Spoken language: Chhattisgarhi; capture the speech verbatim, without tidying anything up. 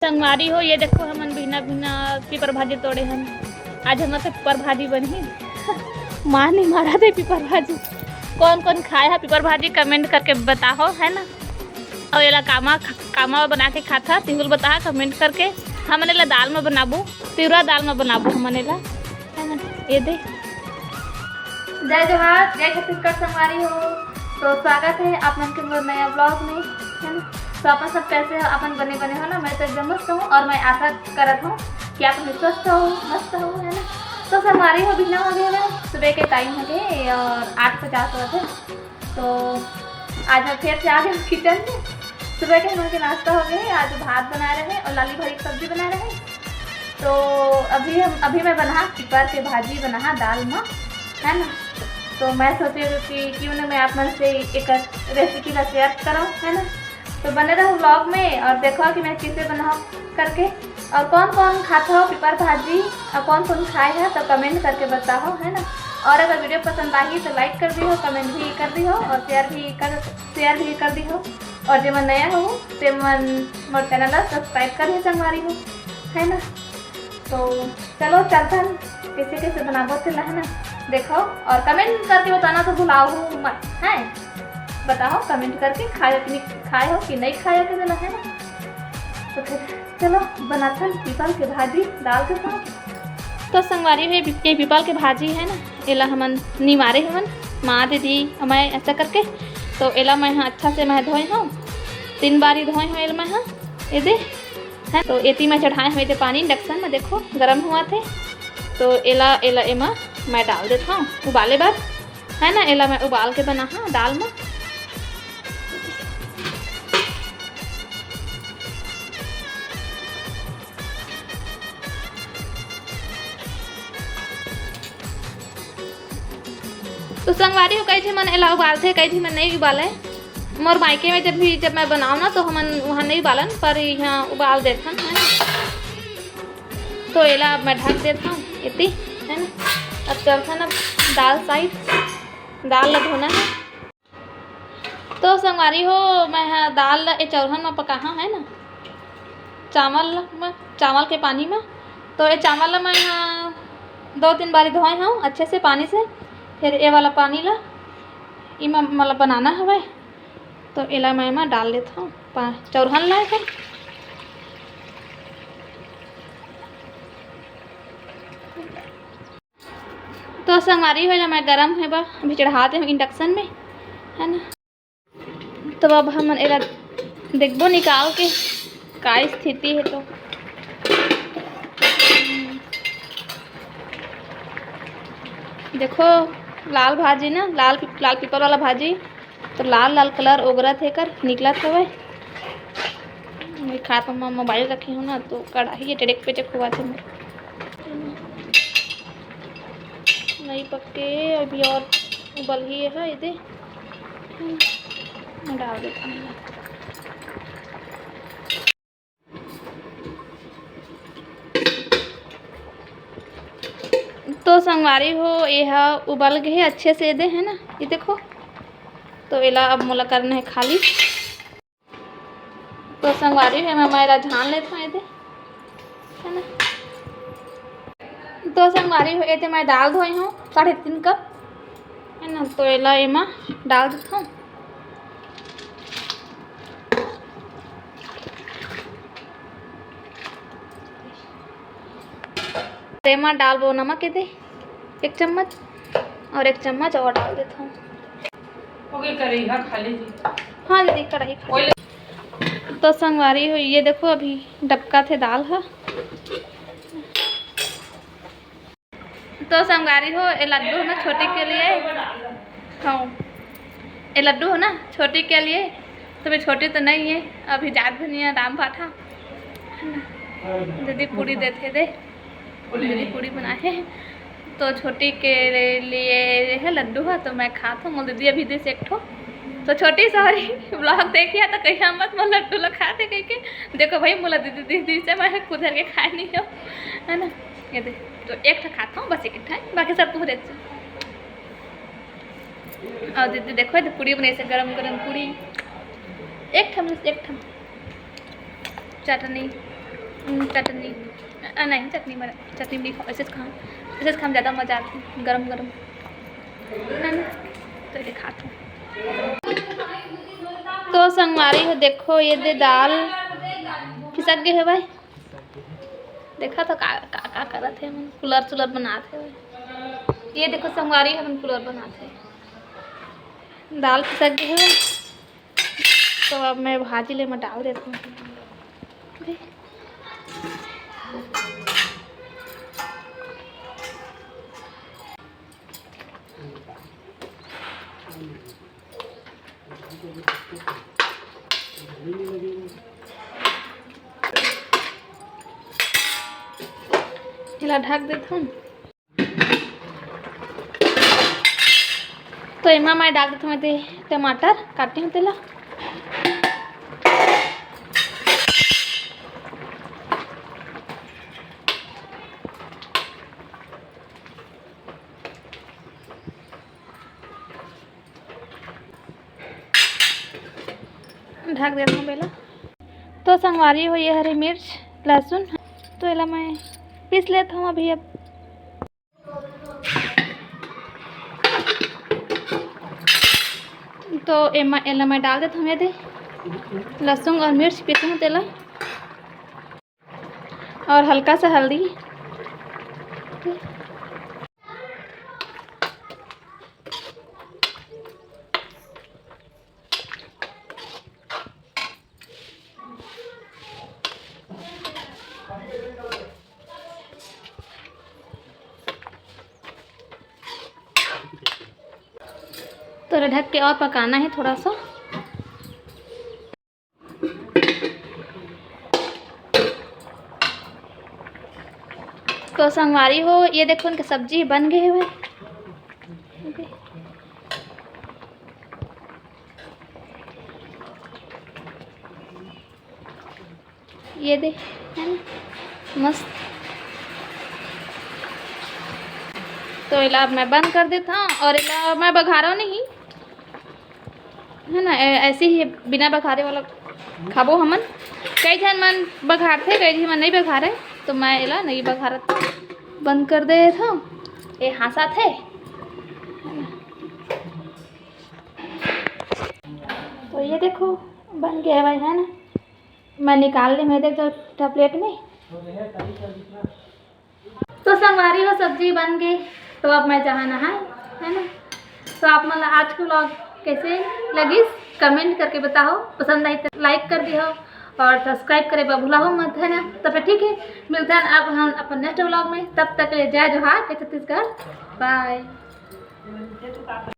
संगवारी हो, ये देखो, हमन बिहना बिहना पीपर भाजी तोड़े हन। आज हमर से पीपर भाजी बनही। माँ नहीं मारा दे पीपर भाजी। कौन कौन खाए है पीपर भाजी, कमेंट करके बताओ, है ना। और एला कामा, कामा बना के खाता, तिहुल बता कमेंट करके। हमन एला दाल में बनाबो, तिवरा दाल में बनाबो हमन एला, है ना। ये दे। जय जोहार, जय छत्तीसगढ़ संगवारी हो। तो स्वागत है आप मन के मोर नया ब्लॉग में, है ना। तो अपन सब कैसे हो? अपन बने बने हो ना? मैं तो एकदम मस्त हूँ और मैं आशा करत हूँ कि आप भी स्वस्थ हो, मस्त हो, है ना। तो संगवारी हो, बिहना हो गए है, सुबह के टाइम हो गए और आठ पचास हो गए। तो आज मैं फिर से आ गई हूँ किचन में। सुबह के हम लोग के नाश्ता हो गए है, आज भात बना रहे हैं और लाली भाई की सब्जी बना रहे हैं। तो अभी हम, अभी मैं बना पीपर के भाजी बना दाल में, है ना। तो मैं सोचे कि क्यों ना मैं आप मन से एक रेसिपी ला शेयर करूँ, है ना। तो बने रहो ब्लॉग में और देखो कि मैं किसे बनाओ करके। और कौन कौन खात हो पीपर भाजी और कौन कौन खाए है तो कमेंट करके बताओ, है ना। और अगर वीडियो पसंद आई तो लाइक कर दी हो, कमेंट भी कर दी हो और शेयर भी कर शेयर भी कर दी हो। और जे मन नया हो ते मन मोर चैनल ला सब्सक्राइब कर ही संगवारी हो, है ना। तो चलो चलथन कैसे कैसे बनाबो तेला, है ना। देखो और कमेंट करके बताना तो भुलाओ मत, है। बताओ कमेंट करके खाए हो कि नहीं, खाए हो कि नहीं खाए हो तेला, है ना। तो फिर चलो बनाथन पीपल के भाजी दाल के साथ। तो संगवारी हो, ये पीपल के भाजी है ना, एला हमन निमारे हमन माँ दीदी मैं ऐसा करके। तो एला मैं हाँ अच्छा से मैं धोए हूँ, तीन बारी धोए हूँ एला मैं हाँ। ये दे है, तो एती मैं चढ़ाए हूँ ये दे पानी इंडक्शन में, देखो गरम हुआ थे। तो एला एला एमा मैं डाल देता हूँ उबाले बाद, है ना। एला मैं उबाल के बना हाँ दाल में। तो संगवारी हो, कई झी मन एला उबालथे, कई झी मन नहीं उबाले। मोर मायके में जब भी, जब मैं बनाऊँ ना, तो हमन वहाँ नहीं उबालन, पर यहाँ उबाल देथन, है ना। तो एला अब मैं ढक देता हूँ इतनी, है ना। अब चलथन अब दाल साइड, दाल ला धोना है। तो संगवारी हो, मैं हा दाल ला ए चौरहन में पकाहा है ना, चावल में, चावल के पानी में। तो ये चावल ला मैं हा दो तीन बारी धोए हूँ अच्छे से पानी से। फिर ये वाला पानी ला इमा मतलब बनाना हवे, तो एला मैं एमा डाल देता हूँ पा-, चौरहन ला फिर। तो संगवारी हो, एला मैं गरम हे बा अभी चढ़ा दे हूँ इंडक्शन में, है ना। तो अब हमन एला देखबो निकाल के का स्थिति है। तो देखो लाल भाजी ना, लाल पि-, लाल पीपल वाला भाजी तो लाल लाल कलर ओगरत हे, कर निकलत हवय। मैं खात म मोबाइल रखे हूँ ना, तो कढ़ाई ये टेड़ेक पे चखुआत हे। नहीं पक्के अभी और उबल ही है, ये दे। मैं डाल देता हूँ। तो संगवारी हो, ये हा उबल गए हे अच्छे से, ये दे है ना, ये देखो। तो एला अब मोला करना है खाली। तो संगवारी हो, मैं, मैं एला झान लेत हूँ, ये दे, है ना। तो संगवारी हो, ये दे मैं दाल धोए हूँ साढ़े तीन कप, है ना। तो एला एमा डाल देता हूँ। एमा डालबो नमक, ये दे एक चम्मच और एक चम्मच और डाल देता हूँ। हो गई कढ़ाई, हाँ, खाली जी। हाँ दीदी, कढ़ाई खाली। तो संगवारी हो, ये देखो अभी डबका थे दाल है। तो संगवारी हो, ये लड्डू है ना छोटी के लिए, हाँ, ये लड्डू है ना छोटी के लिए, तो मैं छोटी तो नहीं है, अभी जात भी नहीं है राम भाठा, है ना। दीदी पूरी देते दे, दीदी पूरी बनाए हैं, तो छोटी के लिए ये है लड्डू है, तो मैं खात हूँ। मोर दीदी अभी दीस एक ठो, तो छोटी सॉरी ब्लॉग देखिया तो कहिया मत मोर लड्डू ला खाते कह के। देखो भाई, मोला दीदी दीस, दीस से मैं खुद धर के खाए नहीं हो, है ना। ये दे, तो एक ठो खात हूँ बस, एक ठो, बाकी सब तुहरे। और दीदी देखो, ये पूरी बनाई से गरम गरम पूरी, एक ठम, एक ठम चटनी। हम्म, चटनी, अ, नहीं, चटनी में, चटनी में नहीं खाओ, ऐसे खाओ, ऐसे खाओ, ज़्यादा मज़ा आती है, गरम गरम, है ना? तो ये खाते हैं। तो संगवारी हो, देखो, ये दे दाल खिसक गए है भाई। देखा तो का, का, का करत है, मन कुलर चुलर बनात है। ये देखो संगवारी, हमन कुलर बनात है, दाल खिसक गए है। तो अब मैं भाजी ले में डाल देती हूँ। एला ढक देथन। तो एमा मैं डाल देथन मैं दे टमाटर काटे हूँ तेला। ढक देथन बेला। तो संगवारी हो, ये हरी मिर्च, लहसुन, तो एला मैं पीस लेत हूँ अभी। अब तो एमा, एला मैं डाल देत हूँ ये दे लहसुन और मिर्च पीसे हूँ तेला, और हल्का सा हल्दी। तो ढक के और पकाना है थोड़ा सा। तो संगवारी हो, ये देखो, इनके सब्जी बन गए हुए। ये दे, है ना, मस्त। तो एला अब मैं बंद कर देता हूँ और एला मैं बघारो नहीं, है ना, ऐसे ही बिना बघारे वाला खाबो हमन। कई झन मन बघारथे, कई झन मन नहीं बघारे, तो मैं एला नहीं बघारत, बंद कर देत हूँ। ये हाँसत हे। तो ये देखो, बन गया है भाई, है ना। मैं निकाल ली, मैं देख जो प्लेट में। तो संगवारी हो, सब्जी बन गई, तो अब मैं जाहूँ नहाए, है ना। तो आप मन ला आज के vlog कैसे लगिस, comment करके बताओ। पसंद आई तो like कर दिहो और subscribe करे बर भुलाओ मत, है ना। तो फिर ठीक है, मिलते हैं अब हम अपन next vlog में। तब तक के लिए जय जोहार, जय छत्तीसगढ़, bye।